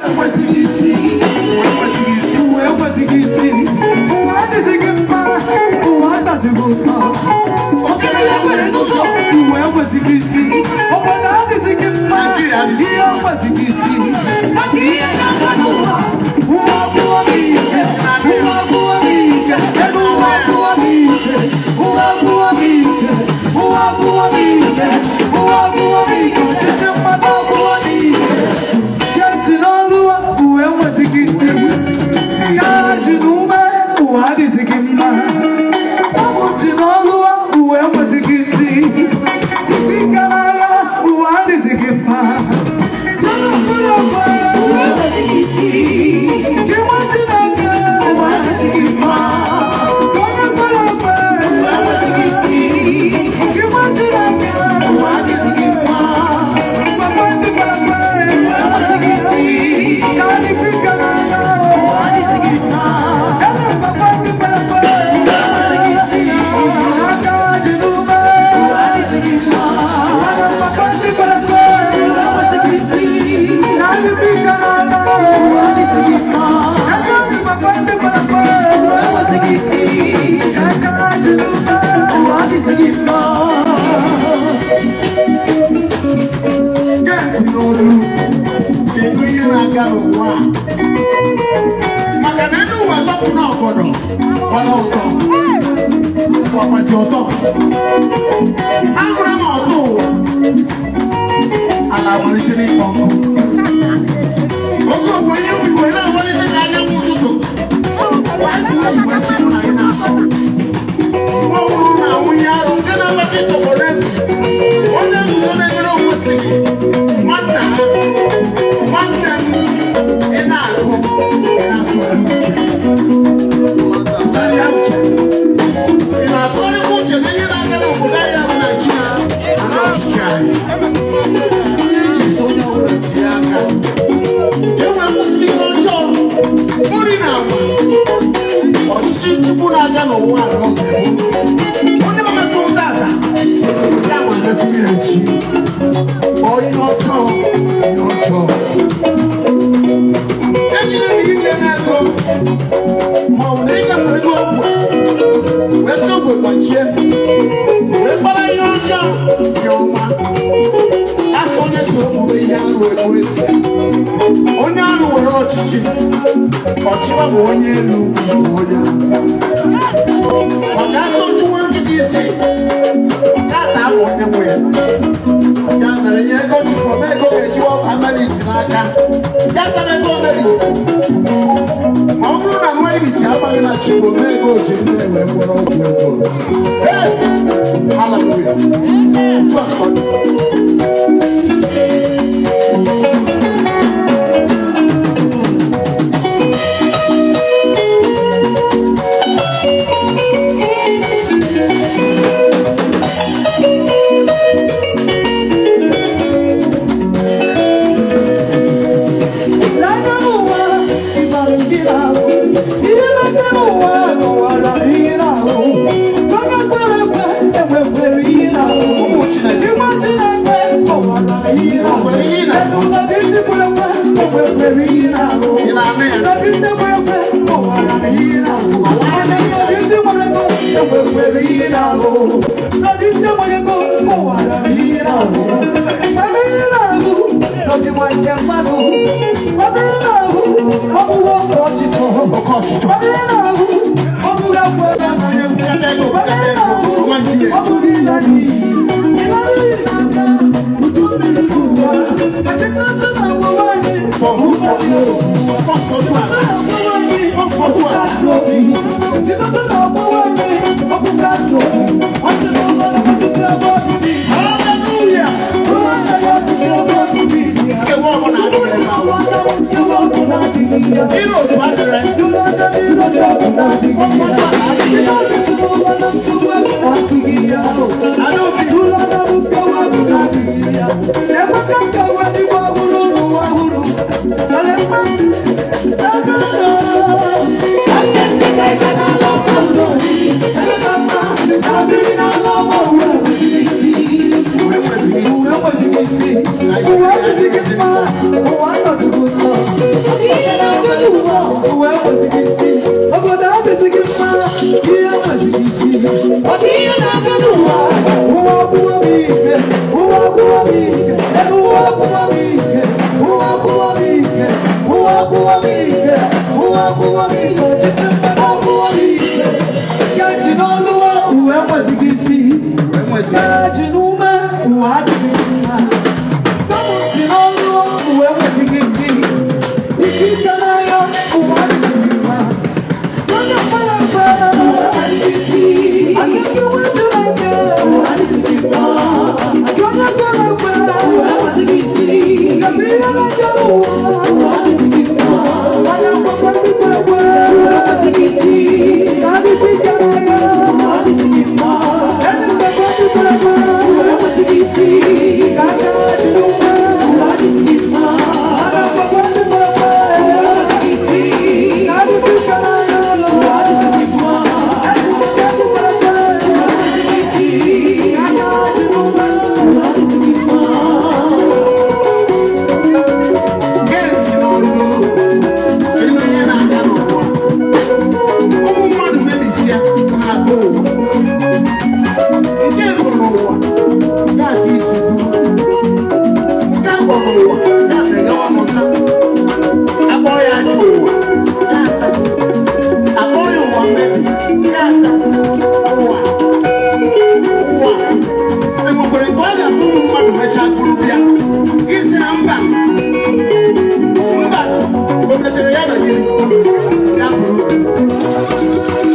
Enwezighị isi. Ụwa enwezighị isi. Ụwa enwezighị isi. Ụwa adịghị gị mma. Ụwa adịghị ụtọ. Okene ya nwere n'ụzọ. Ụwa enwezighị isi. Obodo adịghị gị mma. Naijiria adịghị. Ihe enwezighị isi. Maka ihe na-aga n'ụwa. Ụwa abụọ n'ike. Ụwa abụọ n'ike. Ebe ụwa abụọ n'ike. Ụwa abụọ n'ike. Ụwa abụọ n'ike. Ụwa abụọ n'ike. Ọchịchị mmadụ abụọ n'ike. Geti n'ọrụ ụwa enwezighị Ụwa isi. enwezighị isi. Kaji n'ume ụwa adịghị gị mma. Ọmụntị n'ọrụ ụwa enwezighị isi. Isi ike n'agha ụwa adịghị gị mma. Ụwa enwezighị isi. Gị nwa Chineke Ụwa adịghị gị mma. Ka onye kwere ekwe. Ụwa enwezighị isi. Gị nwa Chineke Ụwa adịghị gị mma. Gwakwa ndị kwere ekwe. Ụwa enwezighị isi. Ka anyị kwe ike n'agha. Ụwa adịghị gị mma. Ebe gwakwa ndị kwere ekwe. Ụwa enwezighị isi. Aka ji n'ume. Ụwa adịghị gị mma. Ụwa enwezighị isi. Ụwa adịghị gị mma. Ụwa enwezighị isi. Ụwa adịghị gị mma. Gee ntị n'olu. Kedu ihe na-aga n'ụwa a? Maka na elu ụwa tọpụ n'ọgọdọ gbara ọtọ. Ụwa gbazi ọtọ. Ahụrụ m ọtọ ụwa. Ala amalite n'ịkpọ nkụ. Oge owuwe ihe ubi wee na-amalite ka anyanwụ ụtụtụ. Baịbụl ji wee sị mụ na anyị na-asọ. Mgbe ọ bụrụ na nwunye arụ nke na-akpata ịtọgbọ n'efu, onye nguzo na-enyere onwesighị nwanna ha, nwanne m, ị na-agụ, ị na-atụgharị uche. Tụgharịa uche. Ị na-atụgharịkwa uche na ihe na-aga n'obodo anyị bụ Naijiria na n'ọchịchị anyị. Ihe eji so onye ọbụla tinye aka. Ka e wee kwụsịrị ihe ọjọọ, ori na agwa, ọchịchị nchigbu na-aga n'ụwa a n'oge gboo. Onye metụrụ tata, ya ma metụ ya echi. Ọ ihe ọjọọ, ihe ọjọọ. Ejiri na ile na-ego ma ọ bụ na ịgafere ego ogwe, wee sị ogwe gbachie, wee kpara ihe ọjọọ ihe ọma. Asị onye so omume ihe arụ eburu isi ya. Onye arụ were ọchịchị, ọchịwa bụ onye elu ma onye ala. Maka asị ojuwe nkịta isi, ya taa bụ onye nwe ya. Ya mere ihe ego chukwu ome ego ga-ejiwa ọba merit n'aka. Ya tara ego merit. Ma ọ bụrụ na merit amaghị na chukwu ome ego ji nne wee gwọrọ ọgwụ ego. Hey! Hallelujah. Otu a ka ọ dị. N'anya n'ụwa, ịbara ndị na-ahụ. Ihe na-aga n'ụwa kọwara ihe na-ahụ. Onye kwere ekwe enwekwere ihe na-ahụ. Ụmụ Chineke. Ịgba Chineke kọwara ihe na-ahụ. Ọ nwere ihe ị na-ahụ? Elu na dị ndị kwere ekwe enwekwere ihe na-ahụ. Ị na-anụ ya? Na dị ndị kwere ekwe kọwara ihe na-ahụ. Kọwara Na dị ndị nwere ego enwekwere ihe na-ahụ. Na dị ndị nwere ego kọwara ihe na-ahụ. Ebe ihe na-ahụ n'ọdịnwa nke mmadụ. Ebe ihe na-ahụ ọ bụghị oke ọchịchọ. Oke ọchịchọ. Ebe ihe na-ahụ ọ bụghị akwa Onye bukata ego bukata ego, ọnwa nju ya ọ eju. bụghị ya n'iyi. Ị naghị n'aka udu mmiri n'ụwa. Ma Jizọs na-agbawa anyị Pọmpụ pọmpụ otu ala. Pọmpụ otu ala. Hallelujah. Nkewa ọbụla adịghị ebe ahụ. Ịrụ otu adịrị. Pọmpụ otu ala adịghị. Adaobi. Uwe enwezighị isi. Uwe enwezighị isi, uwe adịghị mma, ụwa anọzighị ụtọ. ike, ụwa gwụwa m ike, ụwa gwụwa m ike, ụwa gwụwa m ike. Gee ntị n'olu, ụwa enwezighị isi. Ji n'ume, ụwa adịghị mma. Ntị n'olu, ụwa enwezighị isi. Isi ike n'anya, ụwa adịghị mma. Onye kwere ekwe, ụwa adịghị isi. Agaghị enwe Chineke, ụwa adịghị mma. Onye kwere ekwe, ụwa enwezighị isi. Kedu ihe na-eje n'ụwa? Ụwa adịghị mma. Onye nkwekwe ndị kwere ekwe, ụwa enwezighị isi. Na adịghị ike n'anya, ụwa adịghị mma. Enyi nkwekwe ndị kwere ekwe, ụwa enwezighị isi. Ka aka ji n'ume, ụwa adịghị mma. Onye nkwekwe ndị kwere ekwe, ụwa enwezighị isi. Na adịghị ike n'anya, ụwa adịghị mma. Enyi nkwekwe ndị kwere ekwe, ụwa enwezighị isi. Ka aka ji n'ume, ụwa adịghị mma. Gee ntị n'olu. Kedu ihe na-aga n'ụwa? Ụmụ mmadụ mebisia na-aga ụwa. Nke bụ n'ụwa ga-ata isi buru. Nke akpọ n'ụwa ga-emeghe ọnụ sa. Akpọ ya ajọ ụwa ga-asa. Akpọ ya ụwa mmebi ga-asa. Ụwa ụwa enwekwara nke ọ ga-abụ ụmụ mmadụ mechaa buru bịa isi na mba mba o metere ya banyere ya bụrụ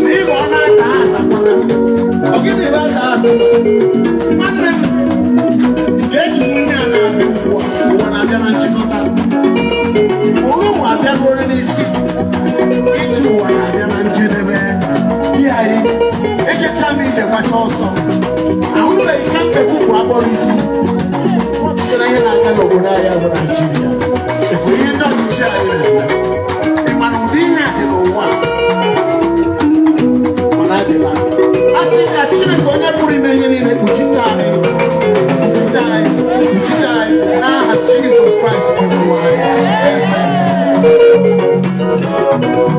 n'ịghọ ọ na-ata atakwana ọ gịnị ebe ata ata. Nwanne m, ị ga-eji nwunye a na-abịa ugbu a. Ụwa na-abịa na nchịkọta. Ụrụ ụwa abịaruola n'isi iji ụwa na-abịa na njedebe. Di anyị ejecha m ije gbacha ọsọ, ahụbeghị ka mpekwu bụ akpọrọ isi. Ọ dịtara ihe na-aga n'obodo anyị bụ Naijiria. Ekwuru ihe ndị ọchịchị anyị na-eme. Ị ma na ụdị ihe a dị n'ụwa a? Mana adịla a sị ka Chineke onye pụrụ ime ihe niile kpuchite anyị, kpuchite anyị, kpuchite anyị n'aha Jizọs Kraịst bụ Onyenwe anyị. Amen.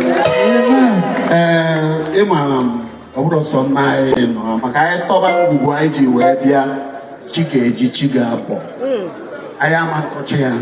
Hallelujah. Ee, ị maara m, ọ bụrụ sọ nna anyị nọ maka anyị tọba ngwugwu anyị ji wee bịa, chi ga-eji, chi ga-abọ, anyị ama ntọchi ya.